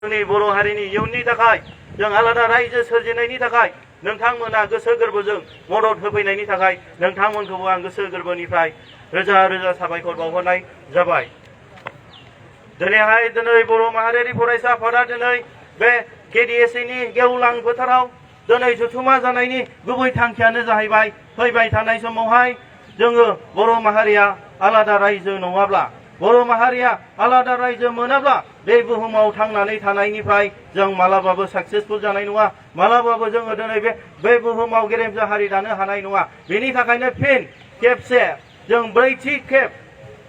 जोंनि बर' हारिनि इयुननि थाखाय जों आलादा रायजो सोरजिनायनि थाखाय नोंथांमोना गोसो गोरबोजों मदद होफैनायनि थाखाय नोंथांमोनखौबो आं गोसो गोरबोनिफ्राय रोजा रोजा साबायखर बावहरनाय जाबाय। दिनैहाय बर' माहारियारि फरायसा आफादा दिनै बे KDSA-नि गेवलां फोथाराव दिनै जथुमा जानायनि गुबै थांखियानो जाहैबाय फैबाय थानाय समावहाय जोङो बर' माहारिया आलादा रायजो नङाब्ला बर' माहारिया आलादा रायजो मोनाब्ला बे बुहुमाव थांनानै थानायनिफ्राय जों मालाबाबो साक्सेसफुल जानाय नङा, मालाबाबो जोङो दिनै बे बुहुमाव गेरेमसा हारि दानो हानाय नङा। बेनि थाखायनो फिन खेबसे जों ब्रैथि खेब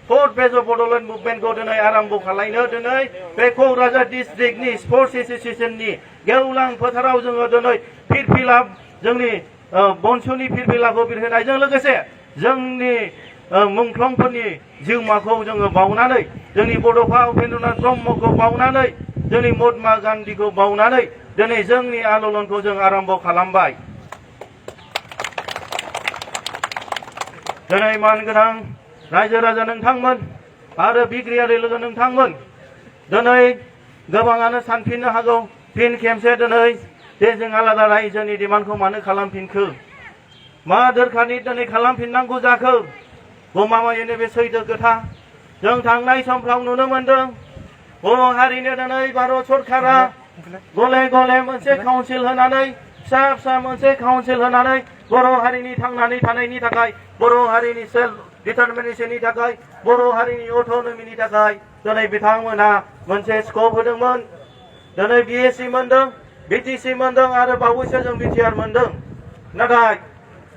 फोर्थ फेज अफ बड'लेण्ड मुभमेन्टखौ दिनै आरम्भ खालामनो दिनै बे क'क्राझार डिस्ट्रिक्टनि स्पर्ट्स एस'सिएशननि गेवलां फोथाराव जोङो दिनै फिरफिला जोंनि बनसुनि फिरफिलाखौ बिरहोनायजों लोगोसे जोंनि मुंख्लंफोरनि जिउमाखौ जोङो बावनानै जोंनि बड'फा उपेन्द्रनाथ ब्रह्मखौ बावनानै जोंनि महात्मा गान्धीखौ बावनानै दिनै जोंनि आन्दलनखौ जों आरम्भ खालामबाय। दिनै मानगोनां रायजो राजा नोंथांमोन आरो बिग्रायारि लोगो नोंथांमोन दिनै गोबाङानो सानफिननो हागौ फिन खेबसे दिनै जे जों आलादा रायजोनि डिमान्डखौ मानो खालामफिनखो, मा दरखारनि दिनै खालामफिननांगौ जाखो। गमामायैनो बे सैथो खोथा जों थांनाय समफ्राव नुनो मोनदों बर' हारिनो दिनै भारत सरकारा गले गले मोनसे काउन्सिल होनानै फिसा फिसा मोनसे काउन्सिल होनानै बर' हारिनि थांनानै थानायनि थाखाय बर' हारिनि सेल्फ डिटारमिनेशननि थाखाय बर' हारिनि अट'नमिनि थाखाय दिनै बिथांमोनहा मोनसे स्कप होदोंमोन। दिनै BSc मोनदों, BTC मोनदों आरो बावैसो जों BTR मोनदों। नाथाय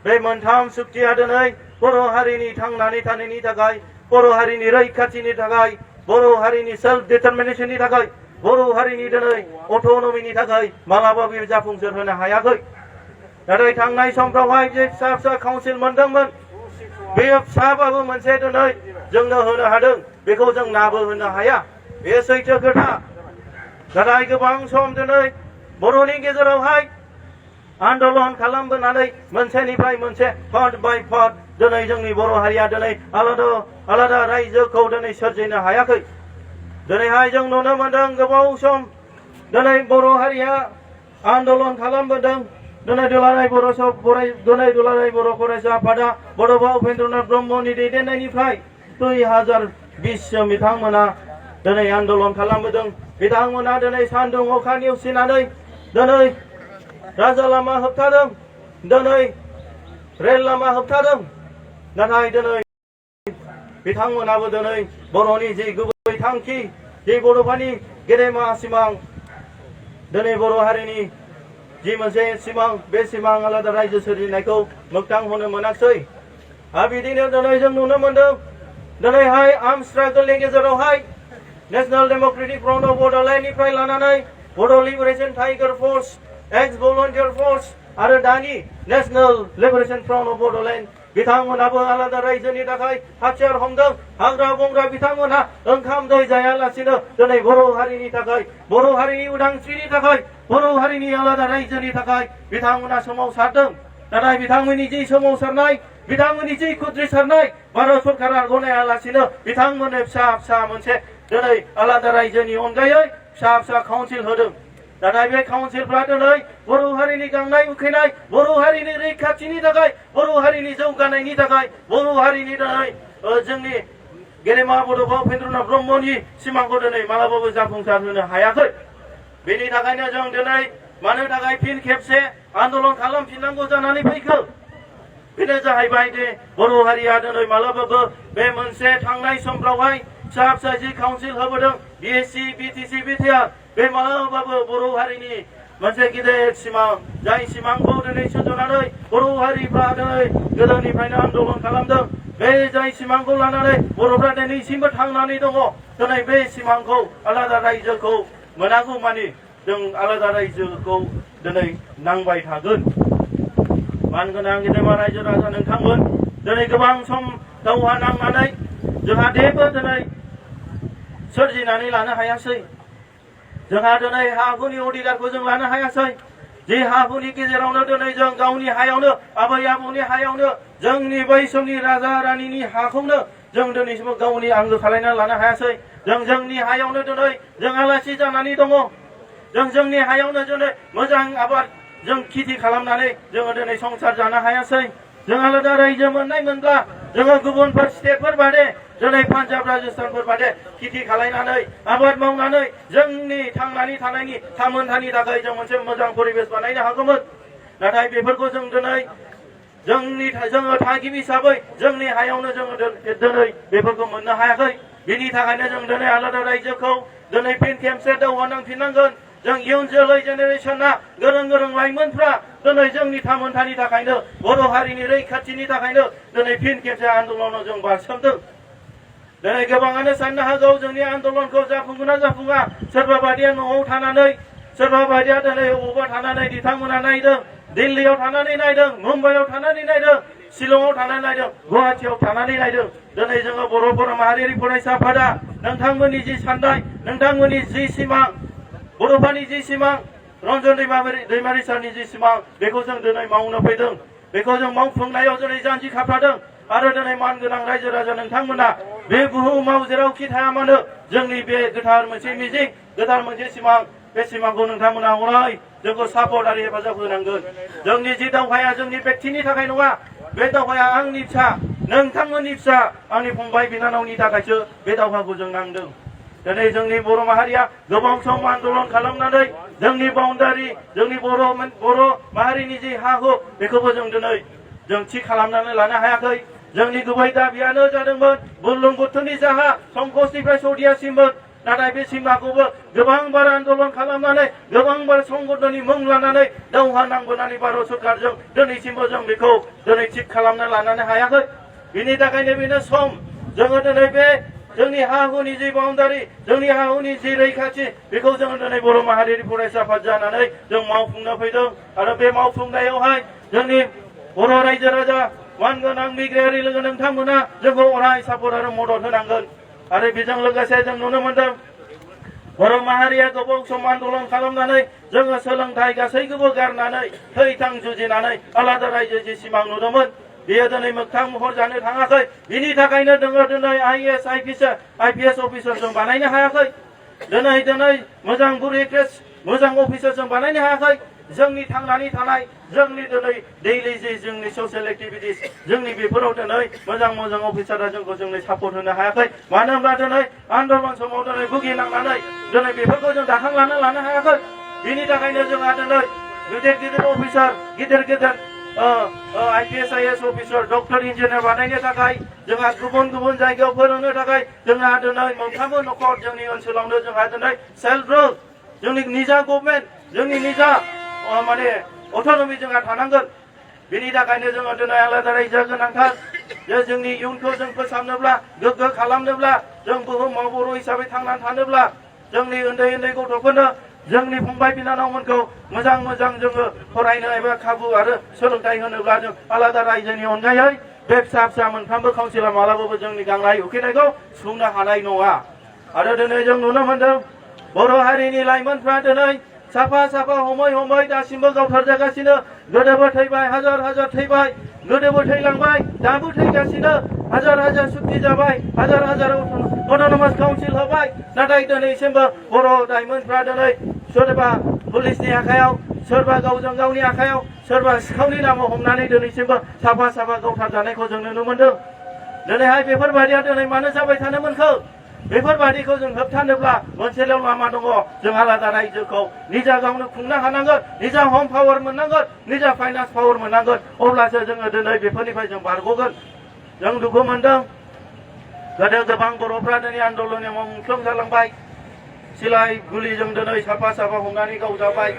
बे मोनथाम सुक्तिया दिनै बर' हारिनि थांनानै थानायनि थाखाय, बर' हारिनि रैखाथिनि थाखाय, बर' हारिनि सेल्फ डिटारमिनेशननि थाखाय, बर' हारिनि दिनै अट'नमिनि थाखाय मालाबाबो जाफुंसार होनो हायाखै। नाथाय थांनाय समफ्रावहाय जे फिसा फिसा काउन्सिल मोनदोंमोन बे फिसाबाबो मोनसे दिनै जोंनो होनो हादों, बेखौ जों नाबो होनो हाया, बे सैथो खोथा। नाथाय गोबां सम दिनै बर'नि गेजेरावहाय आन्दलन खालामबोनानै मोनसेनिफ्राय मोनसे पार्ट बाय पार्ट दिनै जोंनि बर' हारिया दिनै आलादा आलादा रायजोखौ दिनै सोरजिनो हायाखै। दिनैहाय जों नुनो मोनदों गोबाव सम दिनै बर' हारिया आन्दलन खालामबोदों। दिनै दुलाराय बर' फरायसा आफादा बड'फा उपेन्द्रनाथ ब्रह्मनि दैदेननायनिफ्राय 2020 बिथांमोना दिनै आन्दलन खालामबोदों। बिथांमोना दिनै सान्दुं अखा नेवसिनानै दिनै राजा लामा होबथादों, दिनै रेल लामा होबथादों। नाथाय दिनै बिथांमोनाबो दिनै बर'नि जि गुबै थांखि, जि बड'फानि गेदेमा सिमां, दिनै बर' हारिनि जि मोनसे सिमां, बे सिमां आलादा रायजो सोरजिनायखौ मोगथां होनो मोनाखै। आरो बिदिनो दिनै जों नुनो मोनदों दिनैहाय आर्म स्ट्रागलनि गेजेरावहाय नेशनेल डेम'क्रेटिक फ्रन्ट अफ बड'लेण्डनिफ्राय लानानै बड' लिबारेशन टाइगार फर्स, एक्स भलन्टियार फर्स आरो दानि national liberation front of Bodoland बिथांमोनाबो आलादा रायजोनि थाखाय हाथियार हमदों। हाग्रा बंग्रा बिथांमोनहा ओंखाम दै जायालासिनो दिनै बर' हारिनि थाखाय, बर' हारिनि उदांस्रिनि थाखाय, बर' हारिनि आलादा रायजोनि थाखाय बिथांमोना सोमावसारदों। नाथाय बिथांमोननि जि सोमावसारनाय, बिथांमोननि जि खुद्रिसारनाय भारत सरकारा गनायालासिनो बिथांमोननो फिसा फिसा मोनसे दिनै आलादा रायजोनि अनगायै फिसा फिसा काउन्सिल होदों। नाथाय बे काउन्सिलफ्रा दिनै बर' हारिनि गांनाय उखैनाय, बर' हारिनि रैखाथिनि थाखाय, बर' हारिनि जौगानायनि थाखाय, बर' हारिनि दिनै जोंनि गेदेमा बड'फा उपेन्द्रनाथ ब्रह्मनि सिमांखौ दिनै मालाबाबो जाफुंसार होनो हायाखै। बेनि थाखायनो जों दिनै मानो थाखाय फिन खेबसे आन्दलन खालामफिननांगौ जानानै फैखो, बेनो जाहैबाय जे बर' हारिया दिनै मालाबाबो बे मोनसे थांनाय समफ्रावहाय फिसा फिसा जि काउन्सिल होबोदों BSc, BTC, BTR, बे मालाबाबो बर' हारिनि मोनसे गिदिर सिमां, जाय सिमांखौ दिनै सुजुनानै बर' हारिफ्रा दिनै गोदोनिफ्रायनो आन्दलन खालामदों। बे जाय सिमांखौ लानानै बर'फ्रा दिनैसिमबो थांनानै दङ। दिनै बे सिमांखौ आलादा रायजोखौ मोनागौ मानि जों आलादा रायजोखौ दिनै नांबाय थागोन। मानगोनां गेदेमा रायजो राजा नोंथांमोन, दिनै गोबां सम दावहा नांनानै जोंहा जेबो दिनै सोरजिनानै लानो हायासै। जोंहा दिनै हा हुनि अधिकारखौ जों लानो हायासै। जे हा हुनि गेजेरावनो दिनै जों गावनि हायावनो, आबै आबौनि हायावनो, जोंनि बै समनि राजा रानिनि हाखौनो जों दिनैसिम गावनि आंगो खालायना लानो हायासै। जों जोंनि हायावनो दिनै जों आलासि जानानै दङ। जों जोंनि हायावनो दिनै मोजां आबाद जों खेथि खालामनानै जोङो दिनै संसार जानो हायासै जों आलादा रायजो मोनब्ला जोङो गुबुनफोर स्टेटफोर बादे दिनै पान्जाब राजस्थानफोर बादे खेथि खालामनानै आबाद मावनानै जोंनि थांनानै थानायनि थामोनथानि थाखाय जों मोनसे मोजां परिबेस बानायनो हागौमोन नाथाय बेफोरखौ जों दिनै जोङो थागिबि हिसाबै जोंनि हायावनो जोङो दिनै बेफोरखौ मोननो हायाखै बिनि थाखायनो जों दिनै आलादा रायजोखौ दिनै फिन खेबसे दावहा नांफिननांगोन जों इयुन जोलै जेनेरेसना गोरों गोरों लाइमोनफ्रा दिनै जोंनि थामोनथानि थाखायनो बर' हारिनि रैखाथिनि थाखायनो दिनै फिन खेबसे आन्दलनाव जों बारसोमदों दिनै गोबाङानो साननो हागौ जोंनि आन्दलनखौ जाफुंगोन ना जाफुङा सोरबा बायदिया न'आव थानानै सोरबा बायदिया दिनै बबावबा थानानै बिथांमोना नायदों दिल्लीयाव थानानै नायदों मुम्बाइआव थानानै नायदों शिलंआव थानानै नायदों गुवाहाटियाव थानानै नायदों दिनै जोङो बर' माहारियारि फरायसा आफादा नोंथांमोननि जि साननाय नोंथांमोननि जि सिमां बड'फानि जि सिमां रन्जन दैमारि सारनि जि सिमां बेखौ जों दिनै मावनो फैदों बेखौ जों मावफुंनायाव दिनै जानजि खाफ्रादों आरो दिनै मानगोनां रायजो राजा नोंथांमोना बे बुहुमाव जेरावखि थाया मानो जोंनि बे गोथार मोनसे मिजिं गोथार मोनसे सिमां बे सिमांखौ नोंथांमोना अराय जोंखौ सापर्ट आरो हेफाजाब होनांगोन जोंनि जि दावहाया जोंनि बेक्तिनि थाखाय नङा बे दावहाया आंनि फिसा नोंथांमोननि फिसा आंनि फंबाय बिनानावनि थाखायसो बे दावहाखौ जों नांदों दिनै जोंनि बर' माहारिया गोबां सम आन्दलन खालामनानै जोंनि बाउन्डारि जोंनि बर' माहारिनि जि हा हु बेखौबो जों दिनै जों थि खालामनानै लानो हायाखै जोंनि गुबै दाबियानो जादोंमोन बुरलुंबुथुरनि जाहा संकसनिफ्राय सौदियासिममोन नाथाय बे सिमाखौबो गोबां बार आन्दलन खालामनानै गोबां बार संगठननि मुं लानानै दावहा नांबोनानै भारत सरकारजों दिनैसिमबो जों बेखौ दिनै थिग खालामना लानो हायाखै बिनि थाखायनो बेनो सम जोङो दिनै बे जोंनि हा हुनि जि बाउन्डारि जोंनि हा हुनि जि रैखाथि बेखौ जोङो दिनै बर' माहारियारि फरायसा आफाद जानानै जों मावफुंनो फैदों आरो बे मावफुंनायावहाय जोंनि बर' रायजो राजा मानगोनां मिग्रायारि लोगो नोंथांमोना जोंखौ अराय सापर्ट आरो मदद होनांगोन आरो बेजों लोगोसे जों नुनो मोनदों बर' माहारिया गोबाव सम आन्दलन खालामनानै जोङो सोलोंथाइ गासैखौबो गारनानै थै-थां जुजिनानै आलादा रायजो जि सिमां नुदोंमोन बेयो दिनै मोगथां महर जानो थाङाखै बिनि थाखायनो जोङो दिनै IPS अफिसार जों बानायनो हायाखै दिनै मोजां बुरिक्रेट्स मोजां अफिसार जों बानायनो हायाखै जोंनि थांनानै थानाय जोंनि दिनै दैलि जि जोंनि ससियेल एक्टिभिटिस जोंनि बेफोराव दिनै मोजां अफिसारा जोंखौ जोंनो सापर्ट होनो हायाखै मानो होनब्ला दिनै आन्दलन समाव दिनै भुगिनांनानै दिनै बेफोरखौ जों दाखांनानै लानो हायाखै बिनि थाखायनो जोंहा दिनै गिदिर अफिसार गिदिर IPS अफिसार डक्टर इन्जिनियार बानायनो थाखाय जोंहा गुबुन जायगायाव फोरोंनो थाखाय जोंहा दिनै मोनफ्रोमबो न'खर जोंनि ओनसोलावनो जोंहा दिनै सेल्फ रुल जोंनि निजा गभर्नमेन्ट जोंनि निजा माने अट'नमि जोंहा थानांगोन बिनि थाखायनो जोङो दिनै आलादा रायजो गोनांथार जे जोंनि इयुनखौ जों फोसाबनोब्ला गोग्गो खालामनोब्ला जों बुहुमाव बर' हिसाबै थांनानै थानोब्ला जोंनि उन्दै गथ'फोरनो जोंनि फंबाय बिनानावमोनखौ मोजां जोङो फरायनो एबा खाबु आरो सोलोंथाइ होनोब्ला जों आलादा रायजोनि अनगायै बे फिसा मोनफ्रोमबो काउन्सिला मालाबाबो जोंनि गांनाय उखैनायखौ सुफुंनो हानाय नङा आरो दिनै जों नुनो मोनदों बर' हारिनि लाइमोनफ्रा दिनै साफा हमै दासिमबो गावथारजागासिनो गोदोबो थैबाय हाजार थैबाय गोदोबो थैलांबाय दाबो थैगासिनो हाजार सुक्ति जाबाय हाजार अट'नमास काउन्सिल होबाय नाथाय दिनैसिमबो बर' लाइमोनफ्रा दिनै सोरबा पुलिसनि आखायाव सोरबा गावजों गावनि आखायाव सोरबा सिखावनि नामाव हमनानै दिनैसिमबो साफा गावथारजानायखौ जों नुनो मोनदों दिनैहाय बेफोरबायदिया दिनै मानो जाबाय थानो मोनखो बेफोरबायदिखौ जों होबथानोब्ला मोनसेल' लामा दङ जों आलादा रायजोखौ निजा गावनो खुंनो हानांगोन निजा हम पावार मोननांगोन निजा फाइनान्स पावार मोननांगोन अब्लासो जोङो दिनै बेफोरनिफ्राय जों बारग'गोन जों दुखु मोनदों गोदो गोबां बर'फ्रा दिनै आन्दलनआव मुंख्लं जालांबाय सिलाइ गुलिजों दिनै साफा हमनानै गावजाबाय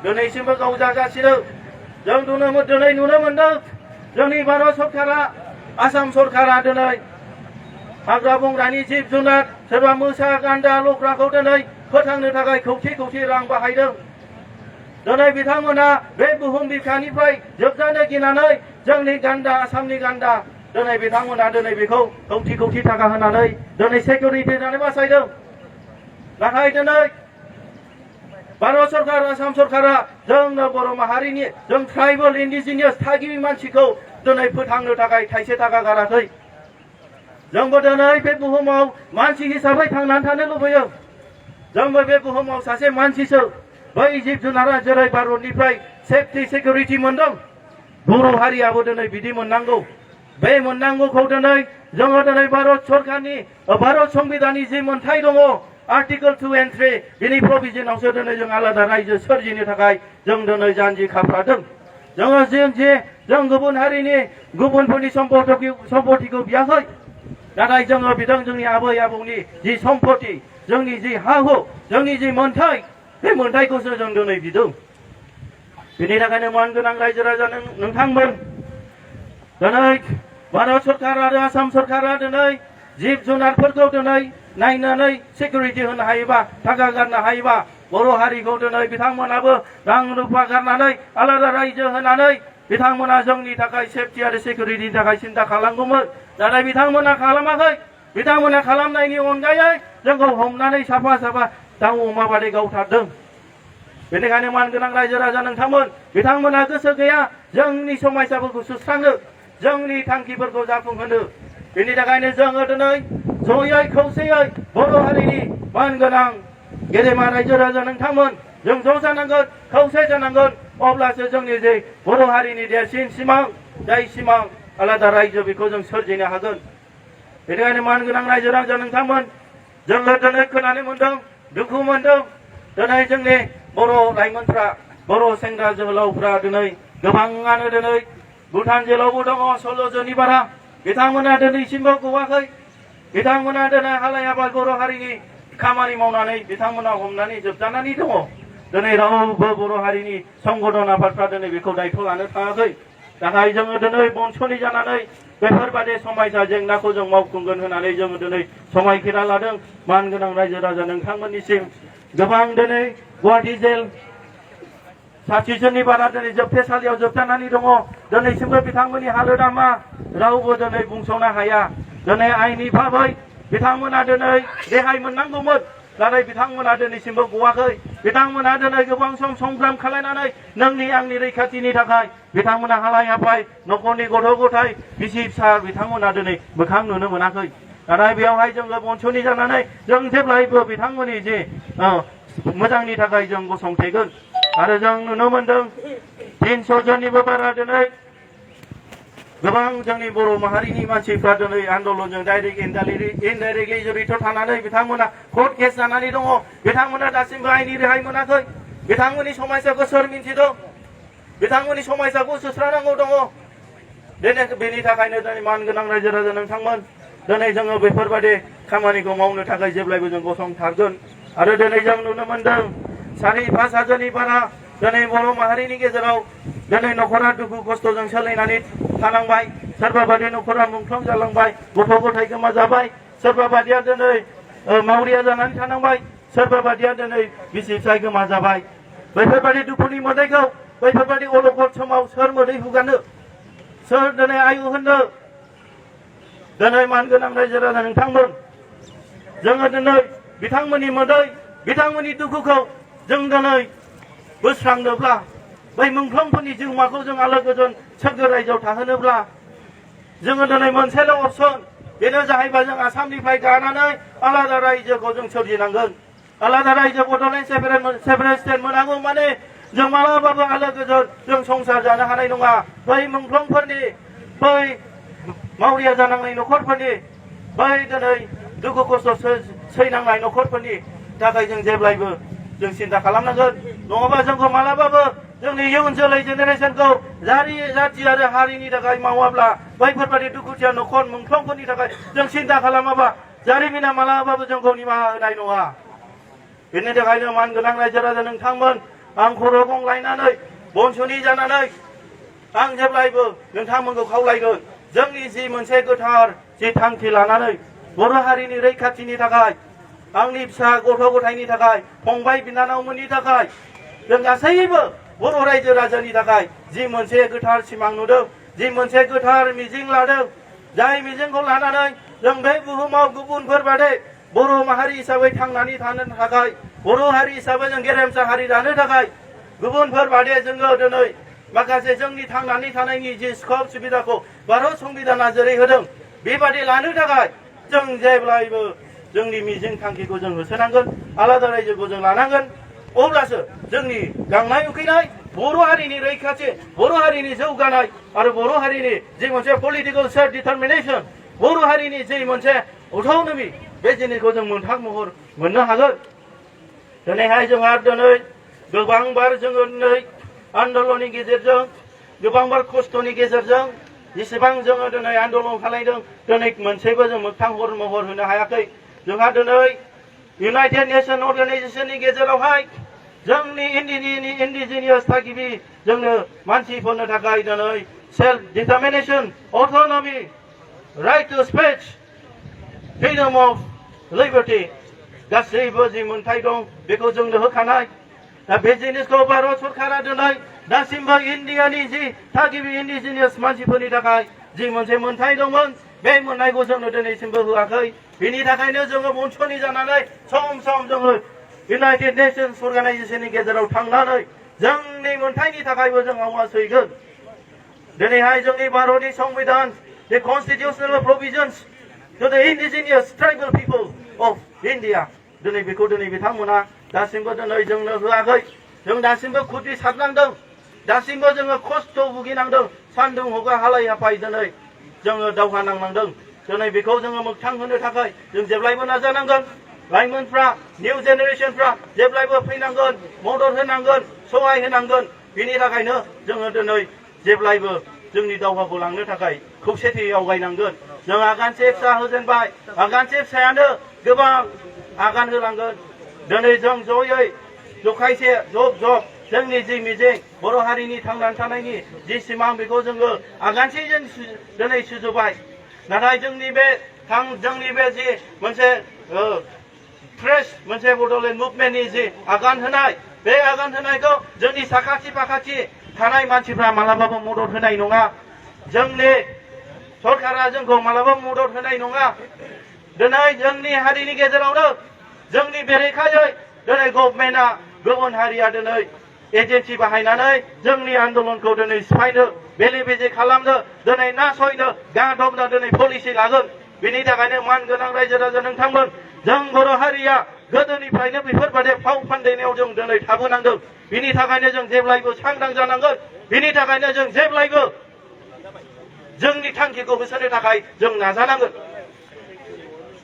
दिनैसिमबो गावजागासिनो जों दिनै नुनो मोनदों जोंनि भारत सरकारा आसाम सरकारा दिनै हाग्रा बंग्रानि जिब जुनार सोरबा मोसा गान्दा लख्राखौ दिनै फोथांनो थाखाय खौथि रां बाहायदों दिनै बिथांमोना बे बुहुम बिखानिफ्राय जोबजानो गिनानै जोंनि गान्दा आसामनि गान्दा दिनै बिथांमोना दिनै बेखौ खौथि थाखा होनानै दिनै सिकिउरिटि होनानै बासायदों नाथाय दिनै भारत सरकार आसाम सरकारा जोंनो बर' माहारिनि जों ट्राइबेल इन्डिजिनियास थागिबि मानसिखौ दिनै फोथांनो थाखाय थाइसे थाखा गाराखै जोंबो दिनै बे बुहुमाव मानसि हिसाबै थांनानै थानो लुबैयो जोंबो बे बुहुमाव सासे मानसिसो बै जिब जुनारा जेरै भारतनिफ्राय सेफटि सिकिउरिटि मोनदों बर' हारियाबो दिनै बिदि मोननांगौ बे मोननांगौखौ दिनै जोङो दिनै भारत सरकारनि भारत संबिधाननि जि मोनथाय दङ आर्टिकल 2 and 3 बिनि प्रभिजनावसो दिनै जों आलादा रायजो सोरजिनो थाखाय जों दिनै जानजि खाफ्रादों जोङो जों गुबुन हारिनि गुबुनफोरनि सम्पतिखौ बियाखै नाथाय जोङो बिदों जोंनि आबै आबौनि जि सम्पति जोंनि जि हा हु जोंनि जि मोनथाय बे मोनथायखौसो जों दिनै बिदों बेनि थाखायनो मान गोनां रायजो राजा नोंथांमोन दिनै भारत सरकार आरो आसाम सरकारा दिनै जिब जुनारफोरखौ दिनै नायनानै सिकिउरिटि होनो हायोबा थाखा गारनो हायोबा बर' हारिखौ दिनै बिथांमोनाबो रां रुफा गारनानै आलादा रायजो होनानै बिथांमोना जोंनि थाखाय सेफटि आरो सिकिउरिटिनि थाखाय सिन्था खालामगौमोन नाथाय बिथांमोना खालामाखै बिथांमोना खालामनायनि अनगायै जोंखौ हमनानै साफा साफा दाउ अमा बादि गावथारदों बेनिखायनो मान गोनां रायजो राजा नोंथांमोन बिथांमोना गोसो गैया जोंनि समस्याफोरखौ सुस्रांनो जोंनि थांखिफोरखौ जाफुंहोनो बेनि थाखायनो जोङो दिनै जयै खौसेयै बर' हारिनि मान गोनां गेदेमा रायजो राजा नोंथांमोन जों ज' जानांगोन खौसे जानांगोन अब्लासो जोंनि जे बर' हारिनि देरसिन सिमां जाय सिमां आलादा रायजो बेखौ जों सोरजिनो हागोन बेनिखायनो मान गोनां रायजो राजा नोंथांमोन जोङो दिनै खोनानो मोनदों दुखु मोनदों दिनै जोंनि बर' लाइमोनफ्रा बर' सेंग्रा जोहोलावफ्रा दिनै गोबाङानो दिनै भुटान जेलावबो दङ 16 जोननि बारा बिथांमोना दिनैसिमबो गवाखै बिथांमोना दिनै हालाय हाफाय बर' हारिनि खामानि मावनानै बिथांमोना हमनानै जोबजानानै दङ दिनै रावबो बर' हारिनि संगठन आफादफ्रा दिनै बेखौ दायथ' लानो थाङाखै नाथाय जोङो दिनै बनस'नि जानानै बेफोरबादि समस्या जेंनाखौ जों मावफुंगोन होननानै जोङो दिनै समायखिरा लादों मान गोनां रायजो राजा नोंथांमोननिसिम गोबां दिनै गुवाहाटि जेल 60 जननि बारा दिनै जोबथेसालियाव जोबजानानै दङ दिनैसिमबो बिथांमोननि हालोदा मा रावबो दिनै बुंस'नो हाया दिनै आइनि भाबै बिथांमोना दिनै रेहाय मोननांगौमोन नाथाय बिथांमोना दिनैसिमबो गवाखै बिथांमोना दिनै गोबां सम संग्राम खालामनानै नोंनि आंनि रैखाथिनि थाखाय बिथांमोना हालाय हाफाय न'खरनि गथ' गथाय बिसि फिसा बिथांमोना दिनै मोखां नुनो मोनाखै नाथाय बेयावहाय जोङो बनस'नि जानानै जों जेब्लायबो बिथांमोननि जे मोजांनि थाखाय जों गसंथेगोन आरो जों नुनो मोनदों 300 जननिबो बारा दिनै गोबां जोंनि बर' माहारिनि मानसिफ्रा दिनै आन्दलनजों डाइरेक्ट इनडाइरेक्टलि जड़ित थानानै बिथांमोना कर्ट केस जानानै दङ बिथांमोना दासिमबो आइनि रेहाय मोनाखै बिथांमोननि समस्याखौ सोर मिन्थिदों बिथांमोननि समस्याखौ सुस्रांनांगौ दङ बेनि थाखायनो दिनै मान गोनां रायजो राजा नोंथांमोन दिनै जोङो बेफोरबायदि खामानिखौ मावनो थाखाय जेब्लायबो जों गसंथारगोन आरो दिनै जों नुनो मोनदों 5.5 हाजारनि बारा दिनै बर' माहारिनि गेजेराव दिनै न'खरा दुखु खस्थ'जों सोलिनानै थानांबाय सोरबा बायदि न'खरा मुंख्लं जालांबाय गथ' गथाय गोमा जाबाय सोरबा बायदिया दिनै मावरिया जानानै थानांबाय सोरबा बायदिया दिनै बिसि फिसाय गोमा जाबाय बैफोरबायदि दुखुनि मोदैखौ बैफोरबायदि अलखद समाव सोर मोदै हुगारनो सोर दिनै आयु होननो दिनै मान गोनां रायजो राजा नोंथांमोन जोङो दिनै बिथांमोननि मोदै बिथांमोननि दुखुखौ जों दिनै बोस्रांनोब्ला बै मुंख्लंफोरनि जिउमाखौ जों आलो गोजोन सोरगो रायजोआव थाहोनोब्ला जोङो दिनै मोनसेल' अपसन बेनो जाहैबाय जों आसामनिफ्राय गानानै आलादा रायजोखौ जों सोरजिनांगोन आलादा रायजो बड'लेण्ड सेपारेट स्टेट मोनांगौ माने जों मालाबाबो आलो गोजोन जों संसार जानो हानाय नङा बै मुंख्लंफोरनि बै मावरिया जानांनाय न'खरफोरनि बै दिनै दुखु खस्थ' सैनांनाय न'खरफोरनि थाखाय जों जेब्लायबो जों सिन्था खालामनांगोन नङाबा जोंखौ मालाबाबो जोंनि इयुन जोलै जेनेरेसनखौ जाथि आरो हारिनि थाखाय मावाब्ला बैफोरबायदि दुखुथिया न'खर मुंख्लंफोरनि थाखाय जों सिन्था खालामाबा जारिमिना मालाबाबो जोंखौ निमाहा होनाय नङा बेनि थाखायनो मान गोनां रायजो राजा नोंथांमोन आं खर' गंलायनानै बनस'नि जानानै आं जेब्लायबो नोंथांमोनखौ खावलायगोन जोंनि जि मोनसे गोथार जि थांखि लानानै बर' हारिनि रैखाथिनि थाखाय आंनि फिसा गथ' गथायनि थाखाय फंबाय बिनानावमोननि थाखाय जों गासैबो बर' रायजो राजानि थाखाय जि मोनसे गोथार सिमां नुदों जि मोनसे गोथार मिजिं लादों जाय मिजिंखौ लानानै जों बे बुहुमाव गुबुनफोर बादि बर' माहारि हिसाबै थांनानै थानो थाखाय बर' हारि हिसाबै जों गेरेमसा हारि दानो थाखाय गुबुनफोर बादि जोङो दिनै माखासे जोंनि थांनानै थानायनि जि स्कप सुबिदाखौ भारत संबिधाना जेरै होदों बेबादि लानो थाखाय जों जेब्लायबो जोंनि मिजिं थांखिखौ जों होसोनांगोन आलादा रायजोखौ जों लानांगोन अब्लासो जोंनि गांनाय उखैनाय बर' हारिनि रैखाथि बर' हारिनि जौगानाय आरो बर' हारिनि जि मोनसे पलिटिकेल सेल्फ डिटारमिनेसन बर' हारिनि जि मोनसे अट'नमि बे जिनिसखौ जों मोनथाम महर मोननो हागोन। दिनैहाय जोंहा दिनै गोबांबार जोङो दिनै आन्दलननि गेजेरजों गोबांबार खस्थ'नि गेजेरजों जेसेबां जोङो दिनै आन्दलन खालामदों दिनै मोनसेबो जों मोगथां महर होनो हायाखै। जोंहा दिनै इउनाइटेड नेशन अर्गानाइजेसननि गेजेरावहाय जोंनि इन्डिजिनियास थागिबि जोंनो मानसिफोरनो थाखाय दिनै self determination autonomy right to speech freedom of liberty गासैबो जि मोनथाय दं बेखौ जोंनो होखानाय। दा बे जिनिसखौ भारत सरकारा दिनै दासिमबो इन्डियानि जि थागिबि इन्डिजिनियास मानसिफोरनि थाखाय जि मोनसे मोनथाय दंमोन बे मोननायखौ जोंनो दिनैसिमबो होआखै। बेनि थाखायनो जोङो मन्थ्रनि जानानै सम सम जोङो इउनाइटेड नेशन्स अर्गानाइजेसननि गेजेराव थांनानै जोंनि मोनथायनि थाखायबो जों आवाज हैगोन। दिनैहाय जोंनि भारतनि संबिधान the constitutional provisions to the indigenous tribal people of India दिनै बेखौ दिनै बिथांमोना दासिमबो दिनै जोंनो होआखै। जों दासिमबो खुद्रि सारनांदों, दासिमबो जोङो खस्थ' भुगिनांदों, सान्दुं हगा हालाय हाफाय दिनै जोङो दावहा नांनांदों। दिनै बेखौ जोङो मोगथां होनो थाखाय जों जेब्लायबो नाजानांगोन। लाइमोनफ्रा निउ जेनेरेसनफ्रा जेब्लायबो फैनांगोन, मदद होनांगोन, सहाय होनांगोन। बेनि थाखायनो जोङो दिनै जेब्लायबो जोंनि दावहाखौ लांनो थाखाय खौसेथियै आवगायनांगोन। जों आगानसे फिसा होजेनबाय, आगानसे फिसायानो गोबां आगान होलांगोन। दिनै जों जयै जखायसे जब जोंनि जि मिजिं बर' हारिनि थांनानै थानायनि जि सिमां बेखौ जोङो आगानसेजों दिनै सुजुबाय। नाथाय जोंनि बे जि मोनसे फ्रेश मोनसे बड'लेण्ड मुभमेन्टनि जि आगान होनाय बे आगान होनायखौ जोंनि साखाथि फाखाथि थानाय मानसिफ्रा मालाबाबो मदद होनाय नङा। जोंनि सरकारा जोंखौ मालाबाबो मदद होनाय नङा। दिनै जोंनि हारिनि गेजेरावनो जोंनि बेरेखायै दिनै गभर्नमेन्टआ गुबुन हारिया दिनै एजेन्सि बाहायनानै जोंनि आन्दलनखौ दिनै सिफायनो बेले बेजे खालामनो दिनै नासयनो गादबनो दिनै पलिसि लागोन। बेनि थाखायनो मानगोनां रायजो राजा नोंथांमोन, जों बर' हारिया गोदोनिफ्रायनो बेफोरबायदि फाव फान्दायनायाव जों दिनै थाबोनांदों। बिनि थाखायनो जों जेब्लायबो सांग्रां जानांगोन। बिनि थाखायनो जों जेब्लायबो जोंनि थांखिखौ होसोनो थाखाय जों नाजानांगोन।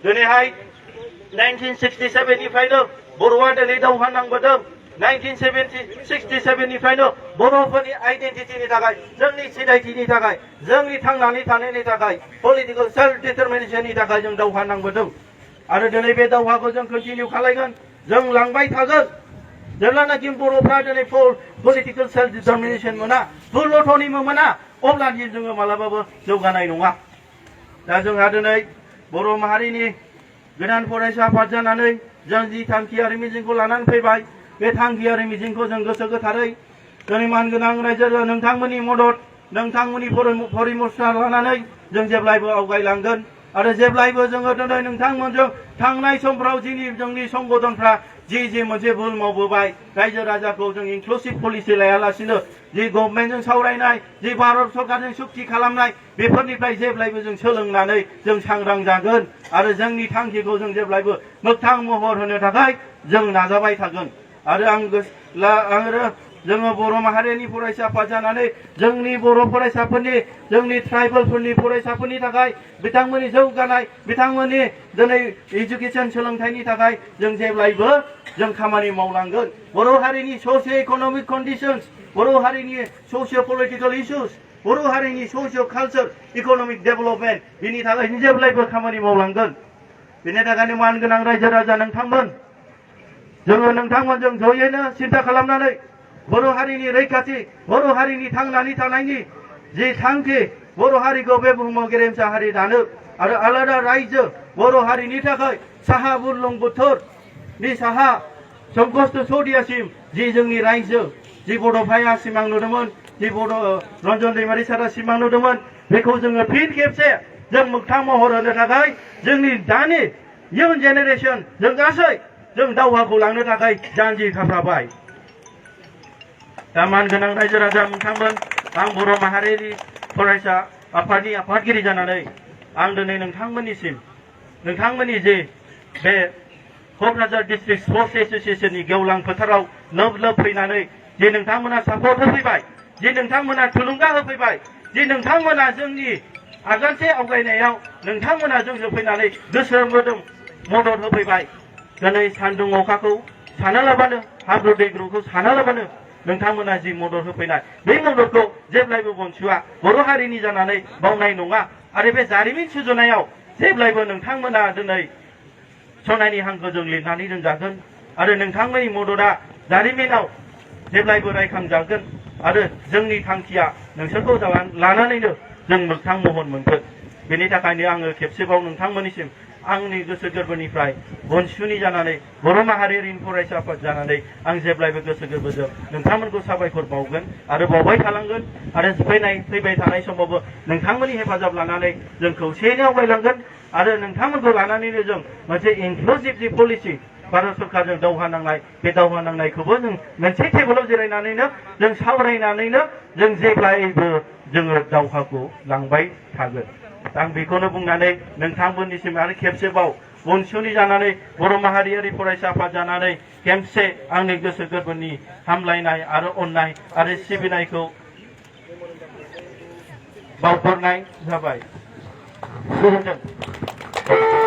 दिनैहाय 1967 निफ्रायनो बर'आ दिनै दावहा नांबोदों। 1967 निफ्रायनो बर'फोरनि आइडेन्टिटिनि थाखाय, जोंनि सिनायथिनि थाखाय, जोंनि थांनानै थानायनि थाखाय, पलिटिकेल सेल्फ डिटारमिनेसननि थाखाय जों दावहा नांबोदों। आरो दिनै बे दावहाखौ जों कन्टिनिउ खालामगोन, जों लांबाय थागोन। जेब्लानाखि बर'फ्रा दिनै पलिटिकेल सेल्फ डिटारमिनेसन मोना, फुल अट'नमि मोना, अब्लानि जोङो मालाबाबो जौगानाय नङा। दा जोंहा दिनै बर' माहारिनि गोदान फरायसा आफाद जानानै जों जि थांखि आरो मिजिंखौ लानानै फैबाय, बे थांखि आरो मिजिंखौ जों गोसो गोथारै दिनै मानगोनां रायजो नोंथांमोननि मदद, नोंथांमोननि परामर्श लानानै जों जेब्लायबो आवगायलांगोन। आरो जेब्लायबो जोङो दिनै नोंथांमोनजों थांनाय समफ्राव जोंनि संगठनफ्रा जि मोनसे भुल मावबोबाय, रायजो राजाखौ जों इनक्लुसिभ पलिसि लायालासिनो जि गभर्नमेन्टजों सावरायनाय, जि भारत सरकारजों सुक्ति खालामनाय, बेफोरनिफ्राय जेब्लायबो जों सोलोंनानै जों सांग्रां जागोन। आरो जोंनि थांखिखौ जों जेब्लायबो मोगथां महर होनो थाखाय जों नाजाबाय थागोन। आरो जोङो बर' माहारिनि फरायसा आफाद जानानै जोंनि बर' फरायसाफोरनि, जोंनि ट्राइबेलफोरनि फरायसाफोरनि थाखाय बिथांमोननि जौगानाय, बिथांमोननि दिनै इडुकेसन सोलोंथाइनि थाखाय जों जेब्लायबो जों खामानि मावलांगोन। बर' हारिनि ससिय' इक'नमिक कन्डिशन्स, बर' हारिनि ससिय' पलिटिकेल इस्युस, बर' हारिनि ससिय' कालचार इक'नमिक डेभेलपमेन्ट, बिनि थाखाय जेब्लायबो खामानि मावलांगोन। बेनि थाखायनो मानगोनां रायजो राजा नोंथांमोन, जोङो नोंथांमोनजों जयैनो सिन्था खालामनानै बर' हारिनि रैखाथि, बर' हारिनि थांनानै थानायनि जि थांखि, बर' हारिखौ बे बुहुमाव गेरेमसा हारि दानो आरो आलादा रायजो बर' हारिनि थाखाय साहा बुरलुंबुथुरनि साहा संकष्ट सौदियासिम जि जोंनि रायजो, जि बड'फाया सिमां नुदोंमोन, जि रन्जन दैमारि सारा सिमां नुदोंमोन, बेखौ जोङो फिन खेबसे जों मोगथां महर होनो थाखाय जोंनि दानि इयुन जेनेरेसन जों गासै जों दावहाखौ लांनो थाखाय जानजि खाफ्राबाय। दा मानगोनां रायजो राजा नोंथांमोन, आं बर' माहारिनि फरायसा आफादनि आफादगिरि जानानै आं दिनै नोंथांमोननिसिम नोंथांमोननि जे बे क'क्राझार डिस्ट्रिक्ट स्पर्ट्स एस'सिएशननि गेवलां फोथाराव लोब लोब फैनानै जे नोंथांमोना सापर्ट होफैबाय जे नोंथांमोना थुलुंगा होफैबाय जे नोंथांमोना जोंनि आगानसे आवगायनायाव नोंथांमोना जोंजों फैनानै गोसो मोदोम मदद होफैबाय दिनै सान्दुं अखाखौ सानालाबानो हाब्रु दैब्रुखौ सानालाबानो नोंथांमोना जि मदद होफैनाय बे मददखौ जेब्लायबो बनसुआ बर' हारिनि जानानै बावनाय नङा आरो बे जारिमिन सुजुनायाव जेब्लायबो नोंथांमोना दिनै सनानि हांखोजों लिरनानै दोनजागोन आरो नोंथांमोननि मददआ जारिमिनाव जेब्लायबो रायखांजागोन आरो जोंनि थांखिया नोंसोरखौ लानानैनो जों मोगथां महर मोनगोन बेनि थाखायनो आङो खेबसेबाव नोंथांमोननिसिम आंनि गोसो गोरबोनिफ्राय बनसुनि जानानै बर' माहारियारि फरायसा आफाद जानानै आं जेब्लायबो गोसो गोरबोजों नोंथांमोनखौ साबायखर बावगोन आरो बावबाय थालांगोन आरो फैबाय थानाय समावबो नोंथांमोननि हेफाजाब लानानै जों खौसेयैनो आवगायलांगोन आरो नोंथांमोनखौ लानानैनो जों मोनसे इनक्लुसिभ जि पलिसि भारत सरकारजों दावहा नांनाय बे दावहा नांनायखौबो जों मोनसे टेबोलाव जिरायनानैनो जों सावरायनानैनो जों जेब्लायबो जोङो दावहाखौ लांबाय थागोन आं बेखौनो बुंनानै नोंथांमोननिसिम आरो खेबसेबाव बनसुनि जानानै बर' माहारियारि फरायसा आफाद जानानै खेबसे आंनि गोसो गोरबोनि हामलायनाय आरो अननाय आरो सिबिनायखौ बावहरनाय जाबाय। गोजोन्थों।